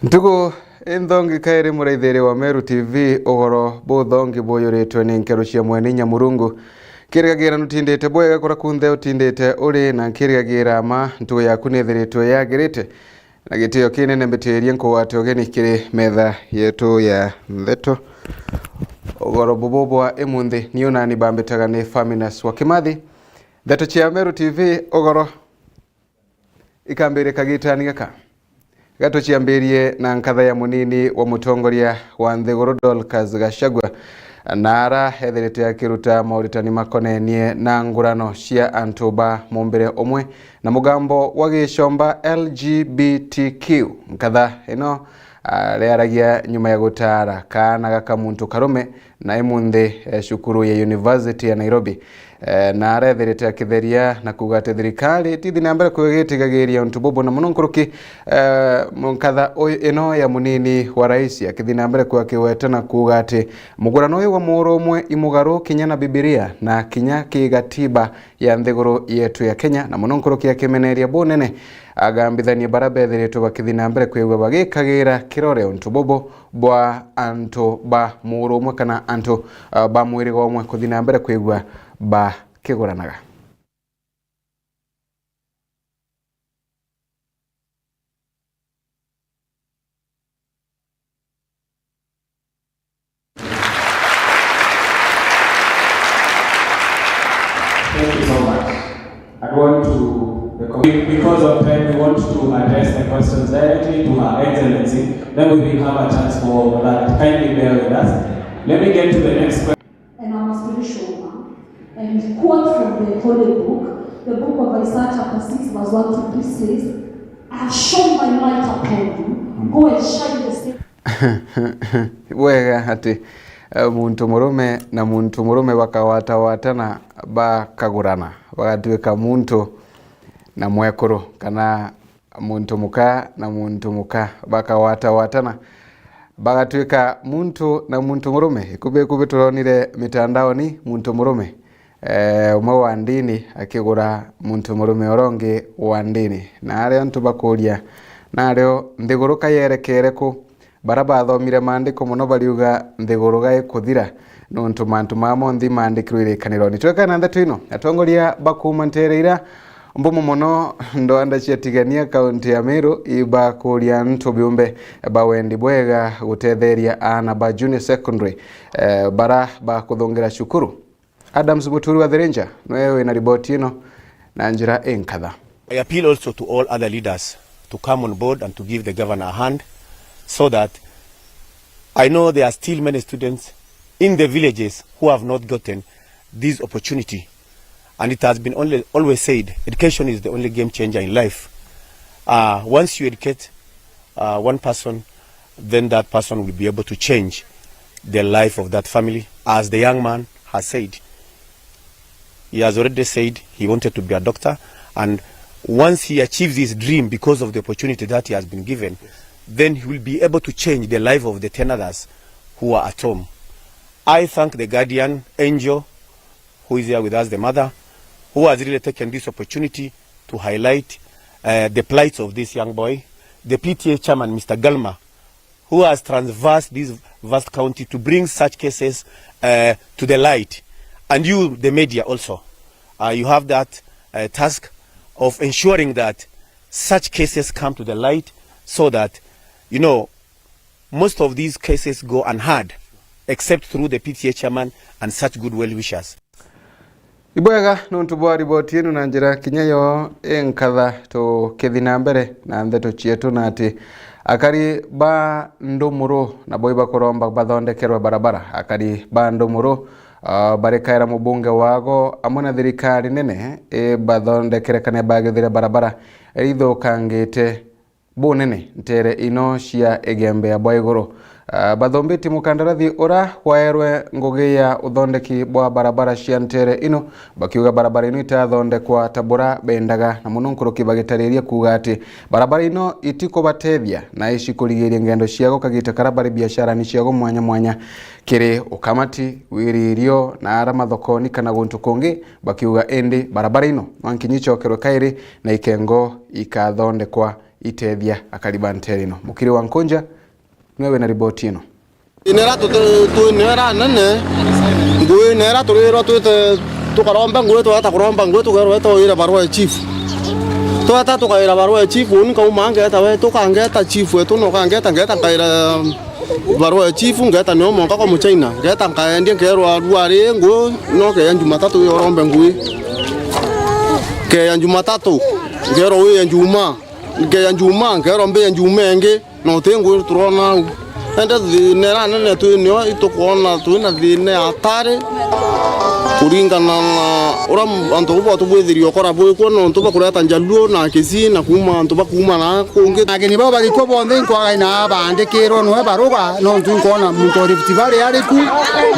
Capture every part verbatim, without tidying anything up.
Ntugu inthongi kairi muraithiri wa Meru T V, ugoro buthongi buyuritwe ni nkeru cia Mwene Inya Murungu. Nkirigagira nutindite bwega kuria kunthe utindite uri, na nkirigagira ma ntugu yaku nithiritwe yagirite. Na gitio kinene mbitirie nkugwate ugeni kiri metha yetu ya ntheto. Ugoro bubu bwa imunthi ni unani bambitaga ni Faminas wa Kimathi. Ndeto cia Meru T V, ugoro ikambirika gitani gaka. Gatuciambirie na nkatha ya munini wa mutongoria wa nthiguru Dorcas Gachagua, na ara ethirite akiruta mauritani makonenie na ngurano cia antu ba mumbire umwe na mugambo wa gicomba L G B T Q. Nkatha ino, ah, riaragia nyuma ya gutara kaana gaka muntu karume na imunthi, eh, cukuru ya University ya Nairobi. Eh, na arethirite akitheria na kuuga ati thirikari itithi na mbere kwigitigagiria untu bubu, na muno nkuruki, eh, nkatha uyu ino ya munini wa rais akithi na mbere kwigweta na kuuga ati mugurano uyu wa muuro umwe imugaru kinya na Bibilia na kinya kigatiba ya nthiguru yetu ya Kenya, na muno nkuruki akimeneria bunene agambithania bara bethiritwe bakithi na mbere kwigua bagikagira kirore untu bubu bwa antu ba muuro umwe kana antu, uh, ba mwiriga umwe kuthi na mbere kwigua bakiguranaga. Thank you so much. I want to, the com-, because of time, we want to address the questions directly to Her Excellency. Then we will have a chance for that. Kindly bear with us. Let me get to the next question. And I must reassure her and quote from the Holy Book, the book of Isaiah chapter six verse one to three says, "I have shone my light upon you. Go and shine the same." Wega ati, eh, muntu murume na muntu murume bakawatawatana, bakagurana, bagatuika muntu na mwekuru, kana muntu muka na muntu muka, bakawatawatana, bagatuika muntu na muntu murume. Ikubi ikubi turonire mitandaoni, muntu murume, eh, umwe wa ndini akigura muntu murume uria ungi wa ndini. Na aria antu bakuria, nario nthiguru ka yerekere ku? Bara bathomire maandiko mono bariuga nthiguru ga ikuthira, nontu mantu maa monthi maandikirwe irikanironi. Twekana na ndeto ino, atongoria ba kuuma nteere ira mbumu mono ndwanda cia Tigania, kaunti ya Meru, ibakuria antu biumbe ba wendi bwega gutetheria aana ba junior secondary, eh, bara bakuthungira cukuru. Adams Muturi wa The Ranger nwe wina riboti ino na njira inkatha. I appeal also to all other leaders to come on board and to give the governor a hand, so that I know there are still many students in the villages who have not gotten this opportunity. And it has been only, always said, education is the only game changer in life. Uh, once you educate, uh, one person, then that person will be able to change the life of that family. As the young man has said, he has already said he wanted to be a doctor, and once he achieves his dream because of the opportunity that he has been given, then he will be able to change the life of the ten others who are at home. I thank the guardian angel who is here with us, the mother, who has really taken this opportunity to highlight, uh, the plights of this young boy, the P T A chairman, Mister Galma, who has traversed this vast county to bring such cases, uh, to the light. And you, the media also, uh, you have that, uh, task of ensuring that such cases come to the light, so that, you know, most of these cases go unheard, except through the P T A chairman and such good well wishers. Ibwega nontu bwa riboti ino na njira kinya yo inkatha, tukithi na mbere na ndeto cietu, na ati akari ba Ndumuru nabo ibakuromba bathondekerwe barabara. Akari ba Ndumuru, ah, barikaira mubunge wago amwe na thirikari nene ibathondekere kana ibagithire barabara iria ithukangite bunene nteere ino cia Igembe ya bwa iguru. Ah, bathombetie mukandarathi ura waerwe ngugi ya uthondeki bwa barabara cia nteere ino, bakiuga barabara ino itathondekwa ta bura bendaga, na muno nkuruki bagitariria kuuga ati barabara ino itikubatethia na icikurigiria ngendo ciago kagita kara bari biacarani ciago mwanya mwanya, kiri ukamati, wiririo na ara mathokoni kana guntu kungi, bakiuga indi barabara ino no nkinya icokerwe kairi na ikengo ikathondekwa itethia akari ba nteere ino. Mukiri wa Nkunja niwe wina riboti ino. Nera tuti-, twi nera nene, ngui nera turirwa twite tukaromba ngui, tweta kuromba ngui, tukerwa eta uire barua ya chief. Tweta tukaira barua ya chief, uni nkauma ngeta we, tukangeta chief wetu, no kangeta, ngeta nkaira barua ya chief, ngeta nio mwanka kwa Muchaina, ngeta nkaendia, nkerwa rua ri ngui, no keya Jumatatu uye urombe ngui. Keya Jumatatu, nkerwa uye Juma, nkeya Juma, nkerwa mbiye Juma ingi. Na uti ngui turona au. Ende thina iria nene twi nio itukwona twina thina ya atari, kuringana na uria antu bau batubwithirie ukora bwikwo nontu bwa kureta Njaluo na Kisii na kuuma antu ba kuuma na kungi. Ageni bau barikwo bonthe inkwagaina bandikirwe nwe baruga, nontu inkwona muntu o Rift Valley ari ku,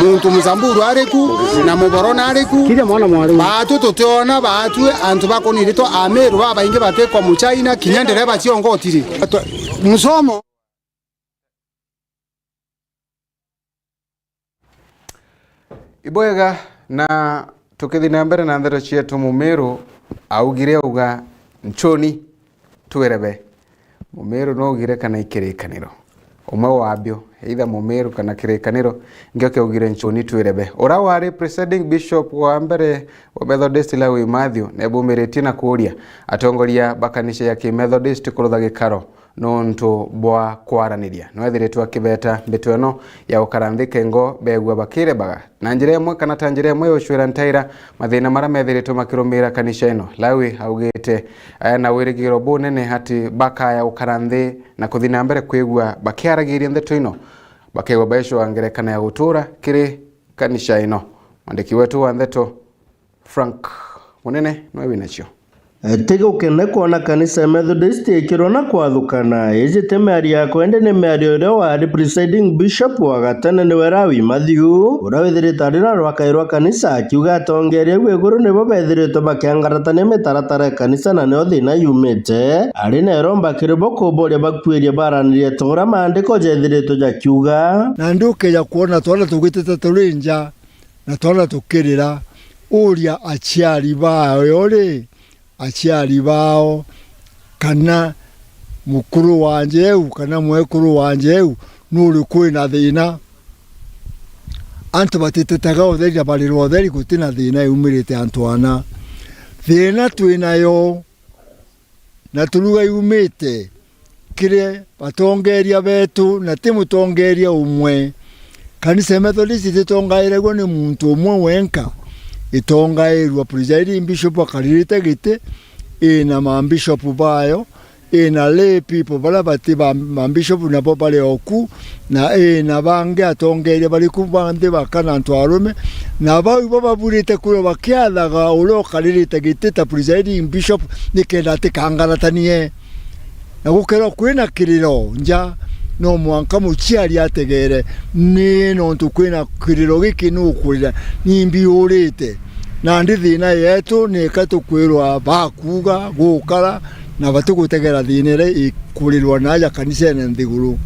muntu Msamburu ari ku, na Muboroni ari ku. Kinya mwana mwari. Baatu tutiona baatu antu bakuniritwa Ameru babaingi batikwa Muchaina, kinya ndereba ciongo utiri. Musomo. Ibwega, na tukithi na mbere na ndeto cietu, Mumiru augire auga, "Nchuni twirebe." Mumiru naugire kana i kirikaniro? Umwe wabio, either Mumiru kana kirikaniro, ngio kiaugire, "Nchuni twirebe." Ura wari presiding bishop wa mbere wa Methodist, Lawi Matthew, nebumiritie na kuuria atongoria ba kanisa ya Kimethodist kurutha gikaro nontu bwa kwaraniria. Nwethiritwe akibeta mbito ino ya gukara nthi kengo begua bakirebaga na njira imwe kana ta njira imwe ya ucwira ntaira mathina maria methiritwe makirumira kanisa ino. Lawi augite, eh, na wirigiro bunene ati bakaya gukara nthi na kuthi na mbere kwigua bakiaragiria ndeto ino, bakegua baicwa ngerekano ya gutura kiri kanisa ino. Mwandiki wetu wa ndeto, Frank Munene, nwe winacio. Ti gukene kwona kanisa ya Methodist ikirwa na kwathukana. Iji ti miario yakwa, indi ni miario iria wari presiding bishop wa gatene, niwe Lawi Matthew, uria withirite ari na rwakai rwa kanisa, akiuga atongeria au iguru nibo bethiritwe bakiangaratania mitaratara ya kanisa, na nio thina yumite. Ari na iromba kiri bo kuboria bakuirie baranirie ta uria maandiko jethiritwe jakiuga. Nandi ukeja kwona twana tugitite turi nja, na twana tukirira, uria aciari bao ri, aciari bao, kana mukuru wanje eu, kana mwekuru wanje eu, nuriku wina thina? Antu batitetaga utheri na barirwa utheri, guti na thina yumirite antu ana. Thina twinayo na turuga yumite kiri batongeria betu, na ti mutongeria umwe. Kanisa ya Methodist ititongairagua ni muntu umwe wenka, itongairua presiding bishop akaririte giti, ina mambishop bayo, ina lay people baria bati ba mambishop nabo bari oku, na ina bangi atongeria bariku banthi baka na antu arume, na bau ibo baburite kuria bakiathaga uria ukaririte giti ta presiding bishop, nikenda atikangaratanie. Na gukerwa kwina kiriro nja, no mwanka muciari ategere, ni nontu kwina kiriro giki nukurira, ni mbiurite. Nandi thina yetu ni ka tukwirwa bakuuga gukara, na batigutegera thina iria ikurirwa na aja kanisene nthiguru.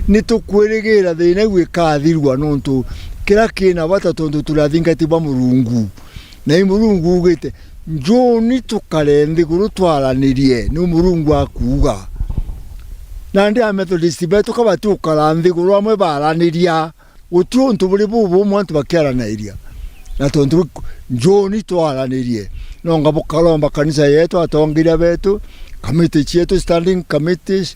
Ni tukwirigira thina iu ikathirua, nontu kiria kina bata, tontu turi athingati ba Murungu. Na i Murungu ugite, "Njuni tukare nthiguru twaranirie," ni Murungu akuuga. Nandi a Methodist betu ka bati ukara nthiguru amwe baraniria, guti untu buri bubumwe antu bakiaraniria. Na tontu bwi-, njuni twaranirie, nonga bukaromba kanisa yetu, atongeria betu, kamiti cietu, standing committees,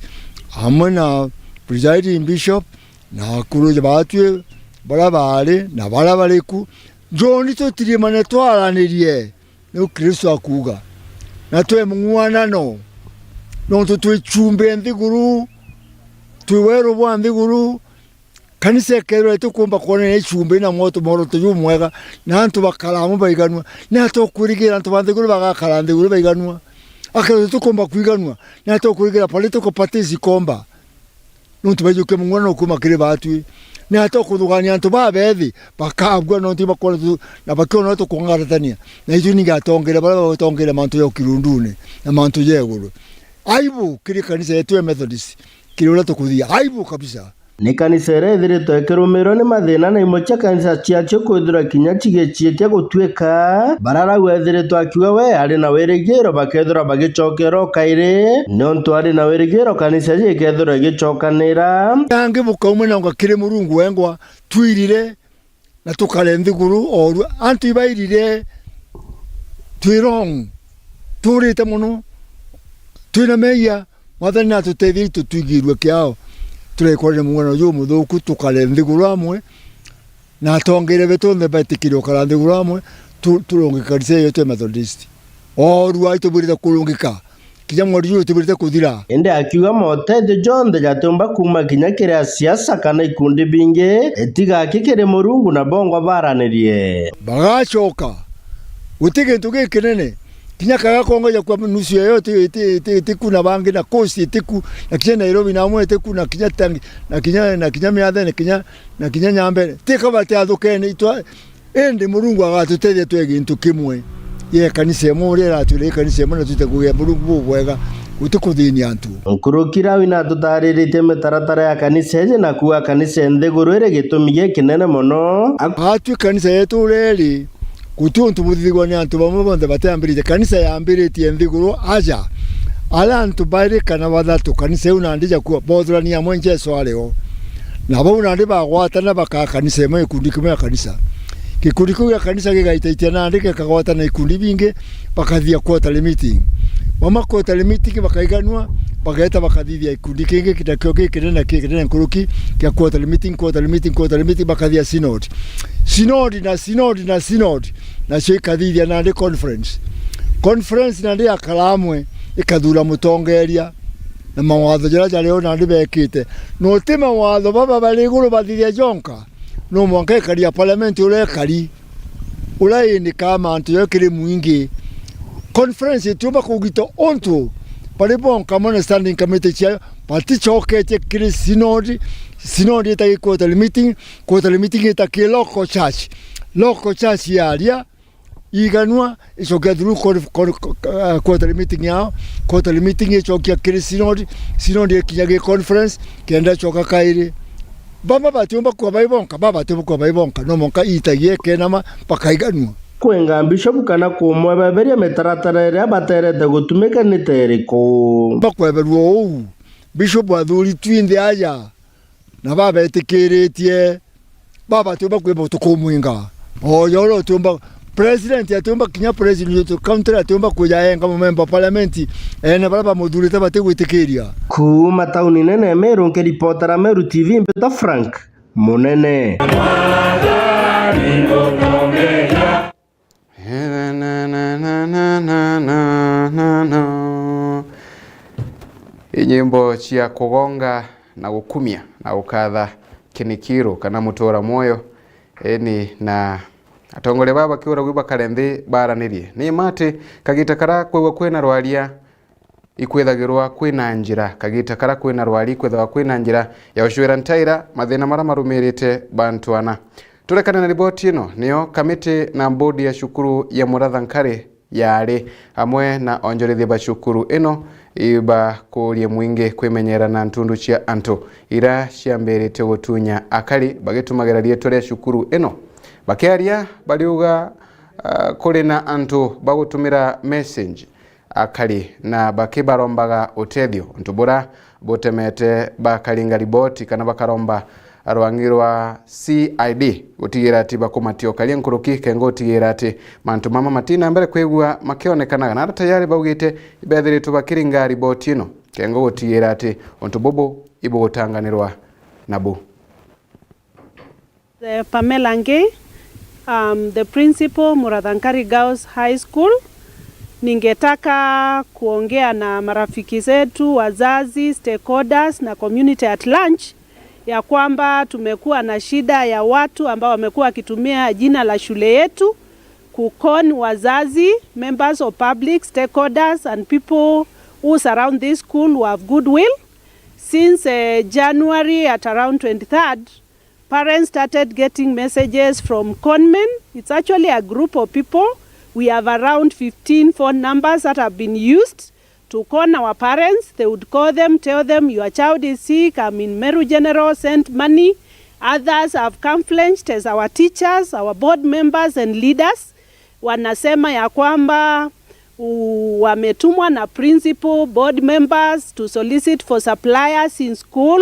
amwe na presiding bishop, na akuru baatwi baria baari na baria bari ku, njuni tutirimane twaranirie, niu Kristo akuuga. Na twi mung'uanano, nontu twi chumbi nthiguru, twi weru bwa nthiguru. Kanisa ikeethirwa itikumba kwonania chumbi na mwoto, mworoto jumwega, na antu bakara amwe baiganua, ni atia ukwirigira antu ba nthiguru bagakara nthiguru baiganua? Akeethirwa tutikumba kwiganua, ni atia ukwirigira political parties ikomba? Nontu baijukia mung'uanano kuuma kiri baatwi. Ni atia ukuthugania antu babethi bakabua nontu ibakwona tu, na bakiona uria tukungaratania? Na itwi ningi atongeria baria batongeria mantu ja ukirundune na mantu ja iguru. Aibu kiri kanisa yetu ya Methodist, kiri uria tukuthia. Aibu kabisa. Ni kanisa iria ithiritwe ikirumirwa ni mathina na imwe cia kanisa ciacio kwithirwa kinya cigiciitia gutuika. Bararau ethiritwe akiuga we ari na wirigiro bakethirwa bagicokerwa o kairi, niuntu ari na wirigiro kanisa iji ikethirwa igicokanira. Angi bukauma na unga kiri Murungu wengwa, twirire na tukare nthiguru oorua. Antu ibairire, twi wrong, tuurite mono, twina meeyia. Mwathani natutethie itutwigirue kiao, turekorere mung'ano jumuthuku, tukare nthiguru amwe na atongeria betu onthe betikire gukara nthiguru amwe, tu-, turungike kanisa iyo twi Methodist. Oorua itubwirite kurungika. Kinya mweri juju utibwirite kuthira. Indi akiuga motethio jonthe jatiumba kuuma kinya kiri asiasa kana ikundi bingi, itiga aki kiri Murungu na bongwa baranirie. Bagacoka. Guti gintu gikinene. Kinya kaga kongo ja kwa nusu eyo iti-, iti-, iti-, itiku na bangi na Coast itiku, na kinya Nairobi na amwe itiku, na kinya Tangi, na kinya, na kinya Miathene, kinya, na kinya Nyambere. Tika bati athukene itwa, Indi Murungu agatutethia twe gintu kimwe. Ye kanisa imwe uria iratwire i kanisa imwe na twite kugia Murungu bubwega, guti kuthinia antu. Nkuruki Lawi natutariritie mitaratara ya kanisa iji na kuuga kanisa i nthiguru iri gitumi gikinene mono. Ak- Atwi kanisa yetu uria iri, guti untu buthithigwa ni antu bamwe bonthe batiambiritie. Kanisa yambiritie nthiguru aja. Aria antu bairi kana bathatu kanisa iu nandi jakua bothurania amwe Jesu ari o. Na bau nandi bagwatana bakaa kanisa imwe, gikundi kimwe gia kanisa. Gikundi kiu gia kanisa gigaitaitia nandi gikagwatana ikundi bingi, bakathithia quarterly meeting. Bauma quarterly meeting bakaiganua, bageeta bakathithia ikundi kingi, nakio gikinene, gikinene nkuruki, kia quarterly meeting, quarterly meeting, quarterly meeting, bakathithia synod. Synod na synod na synod, nacio ikathithia nandi conference. Conference nandi yakara amwe, ikathura mutongeria. Na mawatho jaria jari o nandi bekite. No ti mawatho baba bari iguru bathithia jonka. No mwanka ikari ya parliament uria ikari. Uria inikaa mantu jayo kiri mwingi. Conference itiumba kugita untu bari bonka mono standing committee ciayo baticoketie kiri synod. Synod itagi quarterly meeting, quarterly meeting itaki local church. Local church yaria iganua, icokia through con-, con-, uh, quarterly meeting yao, quarterly meeting icokia kiri synod, synod ikinya gi conference, kenda icoka kairi. Baba batiumba kuba bai bonka, baba batiumba kuba bai bonka, no monka iitagia ikenama, bakaiganua. Kwenga Bishop kana kumwebeberia mitaratara iria baterete gutumika ni ta iriku? Bakweberua uu, Bishop athuri twinthe aja, na babetikiritie, baba atiumba kwimba tukumwinga. O ja uria utiumba, president atiumba, kinya president wetu county atiumba kwija enga mumemba wa parliament, ene baria bamuthurite batigwitikiria. Kuuma tauni nene ya Meru, nkiripotera Meru T V, mbita Frank Munene. Inyimbo cia kugonga na gukumia na gukatha kinikiru kana mutura mwoyo, ini na atongoria baa bakiuragua bakare nthi baranirie. Ni ma ati kagita kara kwigua kwina rwaria ikwithagirwa kwina njira, kagita kara kwina rwari ikwithagwa kwina njira ya ucwira ntaira mathina mara marumirite bantu ana. Turekane na riboti ino, niyo kamiti na bodi ya cukuru ya Muratha Nkari yaari amwe na onjorithia ba cukuru ino ibakurie mwingi kwimenyera na ntundu cia antu ira ciambirite gutunya akari bagitumagira riitwa ria cukuru ino. Bakiaria bariuga, ah, kuri na antu bagutumira message akari na bakibarombaga utethio, untu bura butemete bakaringa riboti kana bakaromba rwangi rwa C I D gutigira ati bakumatia ukaria nkuruki kenga gutigira ati mantu mama matina mbere kwigua makionekanaga. Na ara tayari baugite ibethiritwe bakiringa riboti ino kenga gutigira ati untu bubu ibugutanganirwa nabu. The Pamela Ngei, um, the principal, Murathankari Girls High School. Ningetaka kuongea na marafiki zetu, wazazi, stakeholders na community at large ya kwamba tumekuwa na shida ya watu ambao wamekuwa wakitumia jina la shule yetu kukon wazazi, members of public, stakeholders and people who surround this school who have goodwill. Since, eh, January at around twenty-third, parents started getting messages from conmen. It's actually a group of people. We have around fifteen phone numbers that have been used to call our parents, they would call them, tell them, "Your child is sick, I'm in Meru General, send money." Others have come fledged as our teachers, our board members and leaders. Wanasema ya kwamba, u-, wametumwa na principal, board members to solicit for suppliers in school.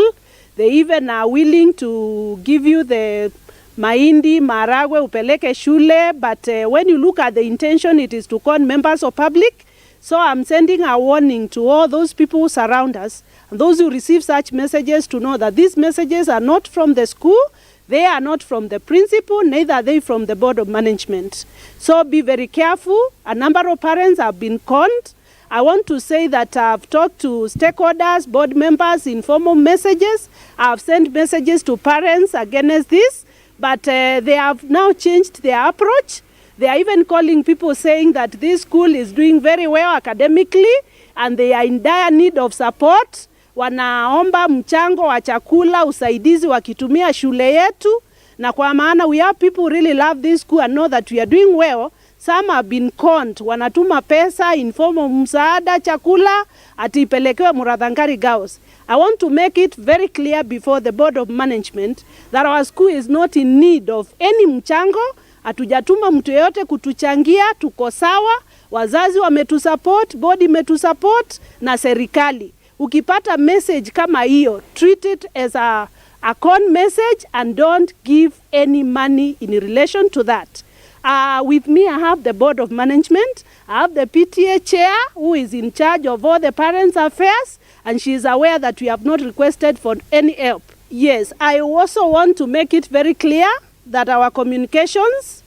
They even are willing to give you the mahindi, maharagwe, upeleke shule, but, eh, when you look at the intention, it is to con members of public. So I'm sending a warning to all those people who surround us and those who receive such messages to know that these messages are not from the school, they are not from the principal, neither are they from the board of management. So be very careful. A number of parents have been conned. I want to say that I've talked to stakeholders, board members, informal messages. I've sent messages to parents against this, but, eh, they have now changed their approach. They are even calling people saying that this school is doing very well academically and they are in dire need of support. Wanaomba mchango wa chakula, usaidizi wakitumia shule yetu, na kwa maana we have people who really love this school and know that we are doing well. Some have been conned, wanatuma pesa in form of msaada, chakula, ati ipelekewe Murathankari Girls. I want to make it very clear before the board of management that our school is not in need of any mchango. Hatujatuma mtu yeyote kutuchangia, tuko sawa. Wazazi wametusupport, board imetusupport na serikali. Ukipata message kama hiyo, treat it as a, a con message and don't give any money in relation to that. Uh, with me, I have the board of management, I have the P T A chair who is in charge of all the parents' affairs, and she is aware that we have not requested for any help. Yes, I also want to make it very clear that our communications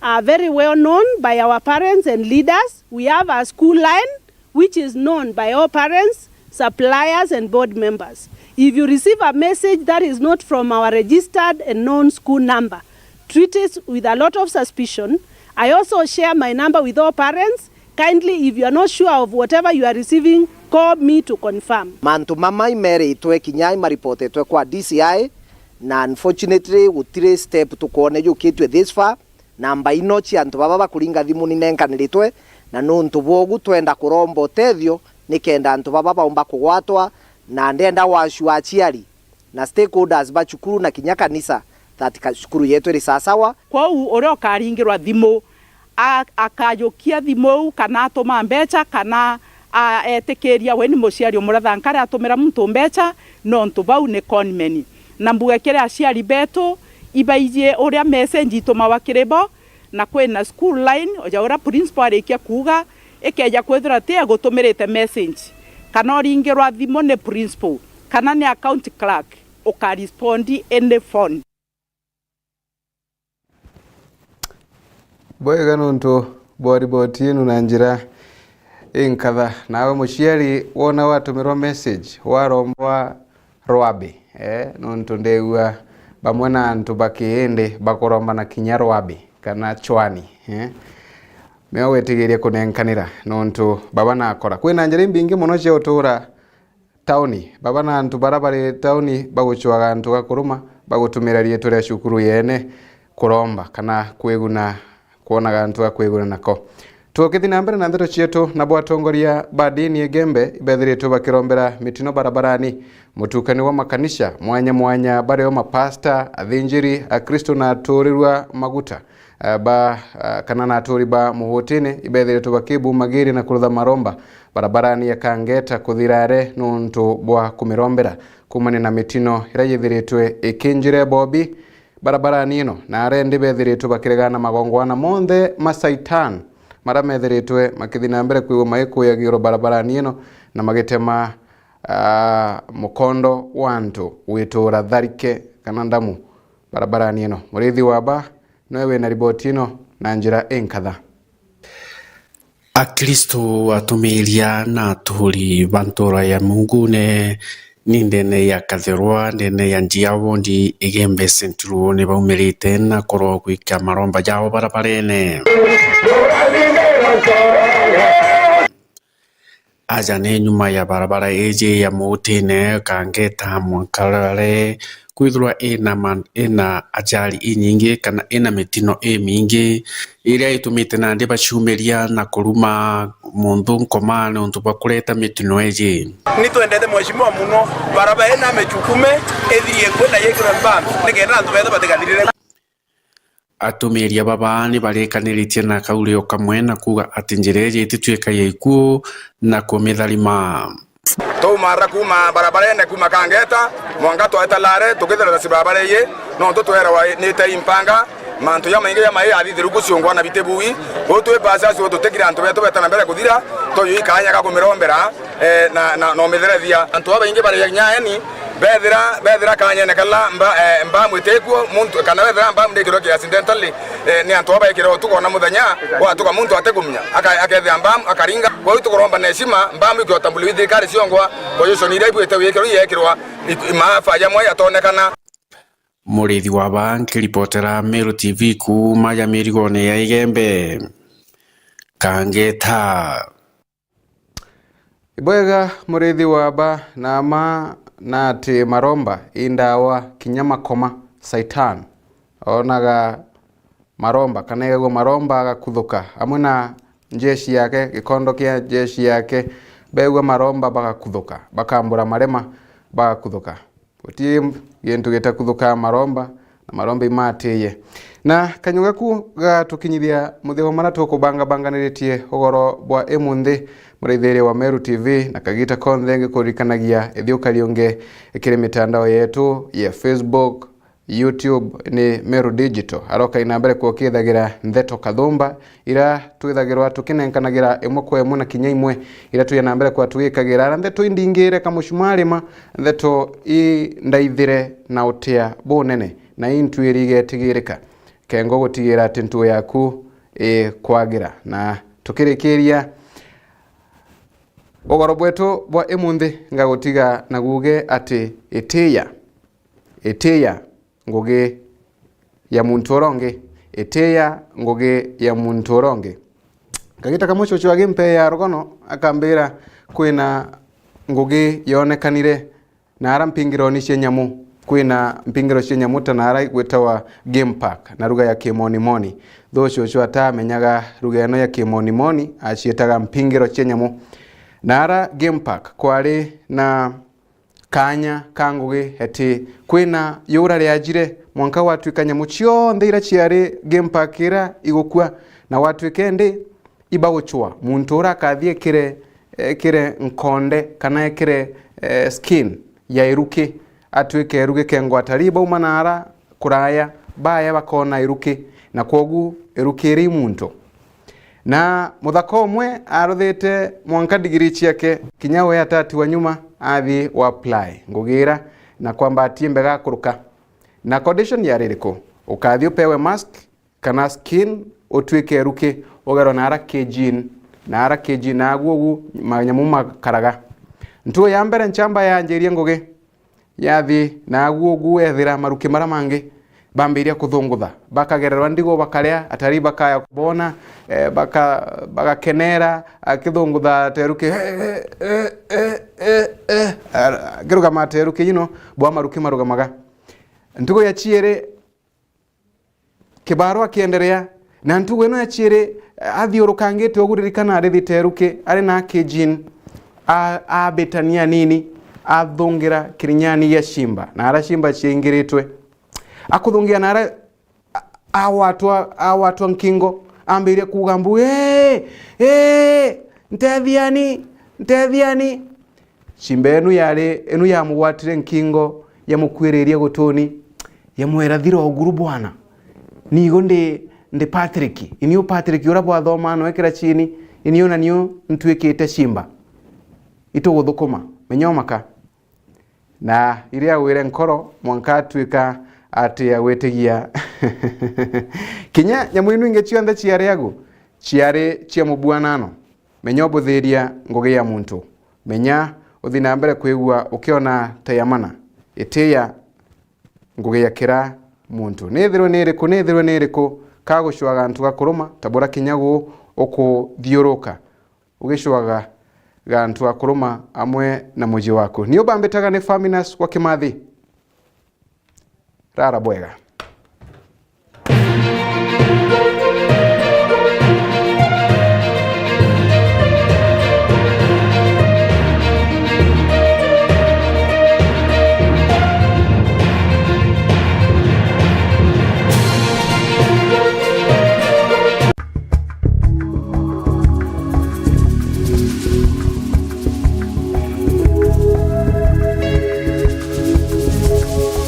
are very well known by our parents and leaders. We have a school line which is known by all parents, suppliers, and board members. If you receive a message that is not from our registered and known school number, treat it with a lot of suspicion. I also share my number with all parents. Kindly, if you are not sure of whatever you are receiving, call me to confirm. Mantu mama imeritwe kinya imaripotetwe kwa D C I, na unfortunately gutiri step tukwona yukitwe this far. Namba ino cia antu baba bakuringa thimu ninenkanirite, na nuntu bwogu twenda kuromba utethio nikenda antu baba baumba kugwatwa, na ndenda washua aciari na stakeholders ba cukuru na kinya kanisa that ka-, cukuru yetu iri sasawa. Kwou uria ukaringirwa thimu, a-, akajukia thimu iu, kana atuma mbeca, kana a-, etikiria we ni muciari umuratha nkare atumira muntu mbeca, nontu bau ni conmen. Na mbuge kiri aciari betu, ibaijie uria message itumagwa kiri bo, na kwina school line, o ja uria principal arikia kuuga, ikeja kwithirwa ti egutumirite message, kana uringirwa thimu ni principal, kana ni account clerk, ukarespond any phone. Bwega nontu bwa riboti ino na njira inkatha. Nawe muciari, wona watumirwa message, warombwa rwabi, eh, nontu ndegua bamwe na antu ba kiindi bakuromba na kinya rwabi kana chwani, eh. Meo witigirie kunenkanira nontu baba nakora. Kwina njira imbingi mono cia utura tauni. Baba na antu bara bari tauni bagucwaga antu ga kuruma, bagutumira riitwa ria cukuru yene kuromba kana kwiguna, kwonaga antu ga kwiguna nako. Tukithi na mbere na ndeto cietu, nabo atongoria ba dini Igembe ibethiritwe bakirombera mitino barabarani, mutukani wa makanisha mwanya mwanya, bario mapasta, athinjiri, akristo na aturirwa maguta, eh, ba, eh, kana na aturi ba Muhutini ibethiritwe bakibumagiria na kurutha maromba barabarani ya Kangeta kuthirare nuntu bwa kumirombera kumania na mitino iria yithiritwe ikinjire bobi barabarani ino, na arendi bethiritwe bakiregana magongwana monthe ma saitan maria methiritwe makithi na mbere kwigua magikuyagiurwa barabarani ino na magitema, ah, mukondo wa antu gwitura tharike kana ndamu barabarani ino. Murithi wa ba noe wina riboti ino na njira inkatha. Akristo, atumiria na aturi ba ntura ya Mungune ni ndene ya Kathirwa, ndene ya Njia wondi Igembe Central, ni baumirite na kurwa gwika maromba jao barabarene. Aja ni nyuma ya barabara iji ya Muutine Kangeta mwanka rare kwithirwa ina ma-, ina ajali inyingi kana ina mitino imingi, iria itumite nandi baciumiria na kuruma muntu nkoma niuntu bwa kureta mitino iji. Ni twendete mheshimiwa muno, barabara ina michukume ithirie kwi na yikirwe mbam, nikenda antu bethe batigathirire. Atumiria baba ni barikaniritie na kauri o kamwe na kuuga ati njira iji ititwika ya ikuu na kumitharima. Twaumara kuuma barabarene kuuma Kangeta, mwanka twaeta Lare, tukithira na barabara iyi, nontu twerwa ni te impanga, mantu jamaingi jamai athithiru kuciungwa na biti bui. Uu twi pasasi uu tutikira antu betu beta na mbere kuthira, toyo ikanya ga kumirombera, eh, na, na, na umitherethia. Antu babaingi bari nyaeni, bethira, bethira kanyene kala mba-, eh, mbamu itikuo, muntu, kana bethira mbamu ndikirwe ki accidentally, eh, ni antu aba baikirwa utuku na muthenya, gwatuka muntu atigumenya, aka-, akethia mbamu, akaringa. Kwou tukuromba na heshima, mbamu ikiota mbulu ithirikari ciongwa, position iria ibuite wikirwe yekirwa, ik-, maafa jamwe yatonekana. Murithi wa ba nkiripotera Meru T V kuuma ja mirigone ya Igembe, Kangeta. Ibwega murithi wa ba na ma na ati maromba i ndawa kinya makoma, Saitan onaga maromba kana egagua maromba agakuthuka amwe na njeshi yake, gikondo kia njeshi yake, begua maromba bagakuthuka, bakambura marema bagakuthuka. Guti gintu gitakuthukaa maromba, na maromba imaatiie. Na kanyua gaku gatukinyithia muthia wa mara tukubangabanganiritie ugoro bwa imunthi, muraithiria wa Meru T V, na kagita konthe ngikuririkanagia ithiukari ungi kiri mitandao yetu ya Facebook, YouTube ni Meru Digital. Aroka ina mbere kukithagira ntheto kathumba, ira twithagirwa tukinenkanagira imwe kwa imwe na kinya imwe ira twija na mbere kwa tugikagira. Ara ntheto indingire kamucumari ma ntheto indaithire na utia bunene, na intwiri igetigirika. Kengo gutigira ati ntuo yaku ikwagira. Na tukirikiria ugoro bwetu bwa imunthi, ngagutiga na guge ati itiya, itiya ngugi ya muntu uria ungi, itiya ngugi ya muntu uria ungi. Kagita kamwe cucu agimpeea rugono, akambira kwina ngugi yonekanire na ara mpingironi cia nyamu, kwina mpingiro cia nyamu ta na ara igwitawa game park na ruga ya kimonimoni. Though cucu atamenyaga ruga ino ya kimonimoni, acietaga mpingiro cia nyamu. Na ara game park kwari na kaanya ka ngugi eti kwina yura riajire, mwanka gwatwika nyamu cionthe ira ciari game park ira igukua, na gwatwika indi ibagucwa, muntu ura akathie ekire, ekire nkonde kana ekire, eh, skin ya iruki, atwike iruki kengwa atarii bauma na ara kuraya, baya bakona iruki, na kwogu iruki iri i muntu. Na muthaka umwe aruthite mwanka ndigiri ciake, kinya we atatiwa nyuma, athi wa apply ngugi ira na kwamba atie mbega akuruka. Na condition yari iriku? Ukathi upewe mask kana skin, utwike iruki, ugerwa na ara kijin, na ara kijin, na agu ugu manyamu makaraga. Ntuo ya mbere nchamba yanjirie ngugi, yathi, na agu ugu ethira maruki mara mangi bambiria kuthungutha, bakagererwa ndigo, bakaria, atarii bakaya kubona, eh, baka-, bagakenera, akithungutha teruki, eh, eh, eh, eh, eh, eh, akirugama teruki, you know, bwa maruki marugamaga. Ntugo ya ciiri, kibaro akienderea, na ntugo ino ya ciiri, athiurukangite ugu, ririkana, ari thiteruki, ari na kijin, a-, abitania nini, athungira kirinyani gia cimba, na ara cimba ciaingiritwe. Akuthungia na ara a-, awatwa, awatwa nkingo, ambiria kuuga mbu, "Ee, ee, ntethiani, ntethiani." Cimba enu yari, enu yamugwatire nkingo, yamukuiriria gutuni, yamwira, "Thira uguru bwana. Nigo ndi, ndi Patrick. Inio Patrick ura bwathoma no ekira chini, inio na nio ntwikite cimba. Ituguthukuma, menya umaka." Na iria agwire nkoro, mwanka atwika ati agwitigia. Kinya nyamu inu ingi cionthe ciari agu, ciari cia mubwanano. Menya ubuthiria ngugi ya muntu. Menya uthi na mbere kwigua ukiona ta ya mana. Itiya ngugi ya kira muntu. Nithirwe ni iriku, nithirwe ni iriku, ka gucwaga antu ga kuruma, ta bura kinya gu ukuthiuruka ugicwaga ga antu ga kuruma amwe na muji waku. Ni ubambitaga ni Faminas wa Kimathi. Rara bwega.